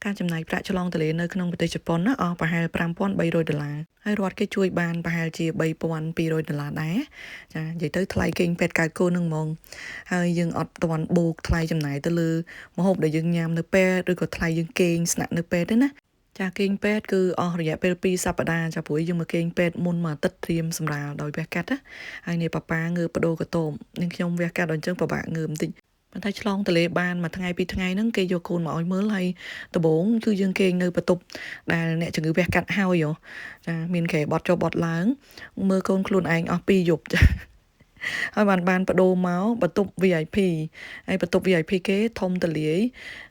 ការចំណាយប្រាក់ឆ្លងទន្លេនៅក្នុងប្រទេសជប៉ុនណាអស់ប្រហែល5300ដុល្លារហើយរដ្ឋគេជួយបានប្រហែលជា3200ដុល្លារដែរចានិយាយទៅថ្លៃគេងពេទ្យកើតកូននឹងហ្មងហើយយើងអត់ទាន់បូកថ្លៃចំណាយទៅលើម្ហូបដែលយើងញ៉ាំនៅពេទ្យឬក៏ថ្លៃយើងគេងស្នាក់នៅពេទ្យទេណាចាគេងពេទ្យគឺអស់រយៈពេល2សប្តាហ៍ចាព្រោះយើងមកគេងពេទ្យមុនមួយអាទិត្យត្រៀមសម្រាលដោយវះកាត់ណាហើយនេះប៉ាប៉ាងើបបដូរកតោមនឹងខ្ញុំវះកាត់ដល់អញ្ចឹងពិបាកងើបបន្តិចប៉ុន្តែឆ្លងទលេបានមួយថ្ងៃពីរថ្ងៃហ្នឹងគេយកកូនមកឲ្យមើលហើយដំបូងគឺយើងគេងនៅបន្ទប់ដែលអ្នកជំងឺវះកាត់ហើយចាមានគេបត់ចុះបត់ឡើងមើលកូនខ្លួនឯងអស់2យប់ចាហើយបានបានបដូរមកបន្ទប់ VIP ហើយបន្ទប់ VIP គេធំទលាយ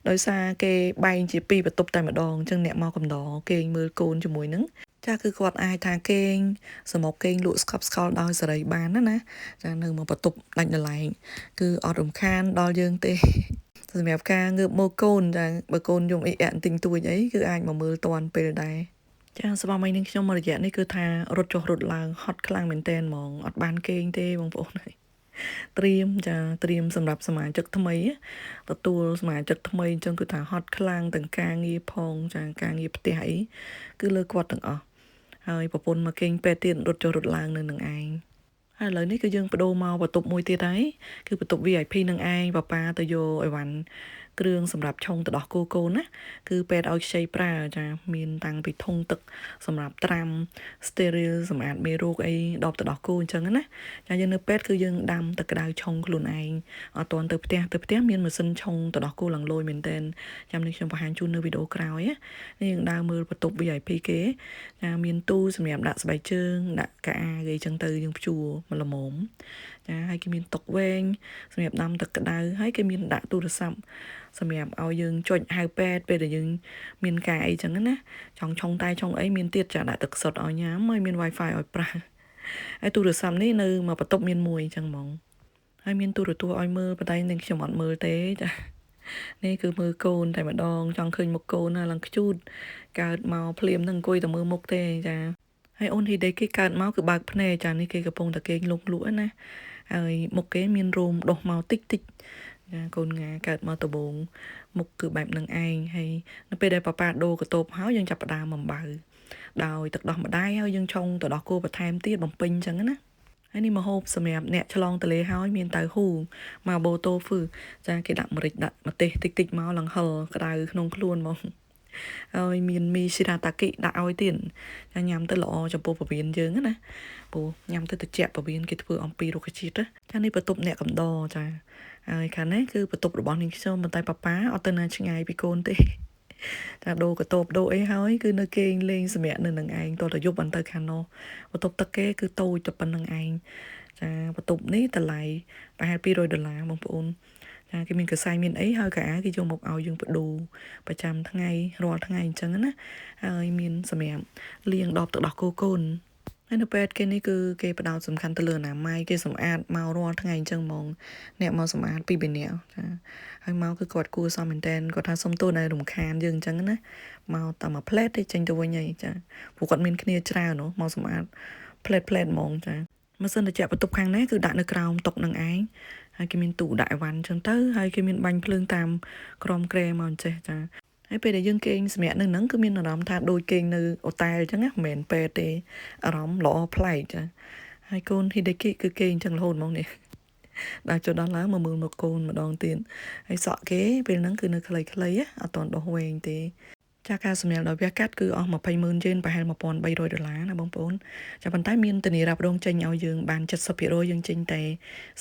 ដោយសារគេបែងជាពីរបន្ទប់តែម្ដងអញ្ចឹងអ្នកមកកំដរគេងមើលកូនជាមួយនឹងចាគឺគាត់អាចថាគេងសមុកគេងលក់ស្កប់ស្កល់ដោយសេរីបានណាណាចានៅមកបន្ទប់ដាច់ដឡែងគឺអត់រំខានដល់យើងទេសម្រាប់ការងើបមកកូនចាបើកូនយំអីអបន្ទិញទួចអីគឺអាចមកមើលតាន់ពេលដែរចាស្វាមីនឹងខ្ញុំមួយរយៈនេះគឺថារត់ចុះរត់ឡើងហត់ខ្លាំងមែនតែនហ្មងអត់បានគេងទេបងប្អូនហើយត្រៀមចាត្រៀមសម្រាប់សមាជិកថ្មីទទួលសមាជិកថ្មីអញ្ចឹងគឺថាហត់ខ្លាំងទាំងការងារផងចាការងារផ្ទះអីគឺលើគាត់ទាំងអស់ហើយប្រពន្ធមកគេងពេទ្យទៀតរត់ចុះរត់ឡើងនៅនឹងឯងហើយឥឡូវនេះគឺយើងបដូរមកបន្ទប់មួយទៀតហើយគឺបន្ទប់ VIP នឹងឯងប៉ាប៉ាទៅយកអីវ៉ាន់គ្រឿងសម្រាប់ឆុងទឹកដោះគោកូនណាគឺពេទ្យឲ្យខ្ចីប្រើចាមានតាំងពីធុងទឹកសម្រាប់ត្រាំ sterile សម្អាតមេរោគអីដបទឹកដោះគោអញ្ចឹងណាចាយើងនៅពេទ្យគឺយើងដាំទឹកក្តៅឆុងខ្លួនឯងអត់ទាន់ទៅផ្ទះទៅផ្ទះមានម៉ាស៊ីនឆុងទឹកដោះគោឡើងលយមែនតែនចាំនេះខ្ញុំបង្ហាញជូននៅវីដេអូក្រោយណានេះយើងដើរមើលបន្ទប់ VIP គេចាមានទូសម្រាប់ដាក់ស្បែកជើងដាក់កាអាគេអញ្ចឹងទៅយើងព្យួរមកល្មមចាហើយគេមានតុវែងសម្រាប់ដាំទឹកក្តៅហើយគេមានដាក់ទូរស័ព្ទសម្រាប់ឲ្យយើងចុចហៅពេទ្យពេលដែលយើងមានការអីចឹងណាចង់ឆុងតែឆុងអីមានទៀតចាដាក់ទឹកសុទ្ធឲ្យញ៉ាំហើយមាន Wi-Fi ឲ្យប្រើហើយទូរស័ព្ទនេះនៅមកបន្ទប់មានមួយចឹងហ្មងហើយមានទូរទស្សន៍ឲ្យមើលប៉ុន្តែនឹងខ្ញុំអត់មើលទេចានេះគឺមើលកូនតែម្ដងចង់ឃើញមុខកូនណាឡើងខ្ជូតកើតមកភ្លាមនឹងអង្គុយតែមើលមុខទេចាហើយអូនហ៊ីដេគេកើតមកគឺបើកភ្នែកចានេះគេកំពុងតែគេងលុកលក់ណាហើយមុខគេមានរោមដុះមកតិចតិចចាកូនងាកើតមកដំបងមុខគឺបែបនឹងឯងហើយនៅពេលដែលប៉ាប៉ាដូរកតបហើយយើងចាប់ផ្ដើមបំបៅដោយទឹកដោះម្ដាយហើយយើងឆុងទឹកដោះគោបន្ថែមទៀតបំពេញអញ្ចឹងណាហើយនេះម្ហូបសម្រាប់អ្នកឆ្លងទលេហើយមានតៅហ៊ូមកបូតូហ្វឺចាគេដាក់ម្រេចដាក់ម្ទេសតិចតិចមកឡើងហឹលក្តៅក្នុងខ្លួនហ្មងហើយមានមីស៊ីរ៉ាតាគីដាក់ឲ្យទៀតចាញ៉ាំទៅល្អចំពោះពោះវៀនយើងណាព្រោះញ៉ាំទៅត្រជាក់ពោះវៀនគេធ្វើអំពីរុក្ខជាតិណាចានេះបន្ទប់អ្នកកំដរចាហើយខាងនេះគឺបន្ទប់របស់នាងខ្ញុំប៉ុន្តែប៉ាប៉ាអត់ទៅណាឆ្ងាយពីកូនទេចាដូរកតបដូរអីហើយគឺនៅគេងលេងសម្រាប់នៅនឹងឯងតទៅយប់បានទៅខាងនោះបន្ទប់ទឹកគេគឺតូចតែប៉ុណ្្នឹងឯងចាបន្ទប់នេះតម្លៃប្រហែល200ដុល្លារបងប្អូនចាគេមានកសែងមានអីហើយកអាគេយកមកឲ្យយើងបដូរប្រចាំថ្ងៃរាល់ថ្ងៃអញ្ចឹងណាហើយមានសម្រាប់លាងដបទឹកដោះគោកូនហើយនៅពេទ្យគេនេះគឺគេផ្ដោតសំខាន់ទៅលើអនាម័យគេសម្អាតមករាល់ថ្ងៃអញ្ចឹងហ្មងអ្នកមកសម្អាតពីរនាក់ចាហើយមកគឺគាត់គួរសមមែនតែនគាត់ថាសុំទោសដែលរំខានយើងអញ្ចឹងណាមកតែមួយផ្លែតទេចេញទៅវិញហើយចាព្រោះគាត់មានគ្នាច្រើនណោះមកសម្អាតផ្លែតផ្លែតហ្មងចាម៉ាស៊ីនត្រជាក់បន្ទប់ខាងនេះគឺដាក់នៅក្រោមតុនឹងឯងហើយគេមានទូដាក់អីវ៉ាន់អញ្ចឹងទៅហើយគេមានបាញ់ភ្លើងតាមក្រមក្រែមកអញ្ចេះចាហើយពេលដែលយើងគេងសម្រាប់នៅហ្នឹងគឺមានអារម្មណ៍ថាដូចគេងនៅអូតែលអញ្ចឹងណាមិនមែនពេទ្យទេអារម្មណ៍ល្អប្លែកចាហើយកូនហ៊ីដេគីគឺគេងអញ្ចឹងរហូតហ្មងនេះដល់ចុះដល់ឡើងមកមើលមកកូនម្ដងទៀតហើយសក់គេពេលហ្នឹងគឺនៅខ្លីៗអត់ទាន់ដុះវែងទេចាការសម្រាលដោយវះកាត់គឺអស់200,000យេនប្រហែល1300ដុល្លារណាបងប្អូនចាប៉ុន្តែមានធានារ៉ាប់រងចេញឲ្យយើងបាន70%យើងចេញតែ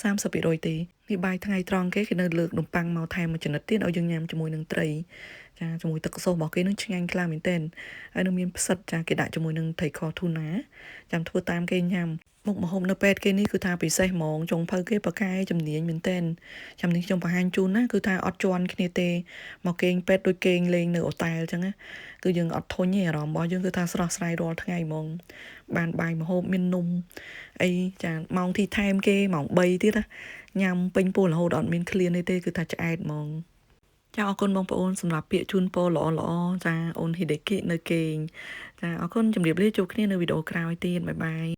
30%ទេនេះបាយថ្ងៃត្រង់គេគេនៅលើកនំប៉័ងមកថែមមួយចំណិតទៀតឲ្យយើងញ៉ាំជាមួយនឹងត្រីចាជាមួយទឹកសូសរបស់គេនឹងឆ្ងាញ់ខ្លាំងមែនទែនហើយនឹងមានផ្សិតចាគេដាក់ជាមួយនឹងត្រីខធូណាចាំធ្វើតាមគេញ៉ាំមុខម្ហូបនៅពេទ្យគេនេះគឺថាពិសេសហ្មងចុងភៅគេប្រកែជំនាញមែនទែនចាំនេះខ្ញុំបង្ហាញជូនណាគឺថាអត់ជន់គ្នាទេមកគេងពេទ្យដូចគេងលេងនៅអូតែលអញ្ចឹងណាគឺយើងអត់ធុញទេអារម្មណ៍របស់យើងគឺថាស្រស់ស្រាយរាល់ថ្ងៃហ្មងបានបាយម្ហូបមាននំអីចាម៉ោងទីថែមគេម៉ោង3ទៀតណាញ៉ាំពេញពោះរហូតអត់មានឃ្លានទេគឺថាឆ្អែតហ្មងចាអរគុណបងប្អូនសម្រាប់ពាក្យជូនពរល្អល្អចាអូនហ៊ីដេគីនៅគេងចាអរគុណជម្រាបលាជួបគ្នានៅវីដេអូក្រោយទៀតបាយបាយ។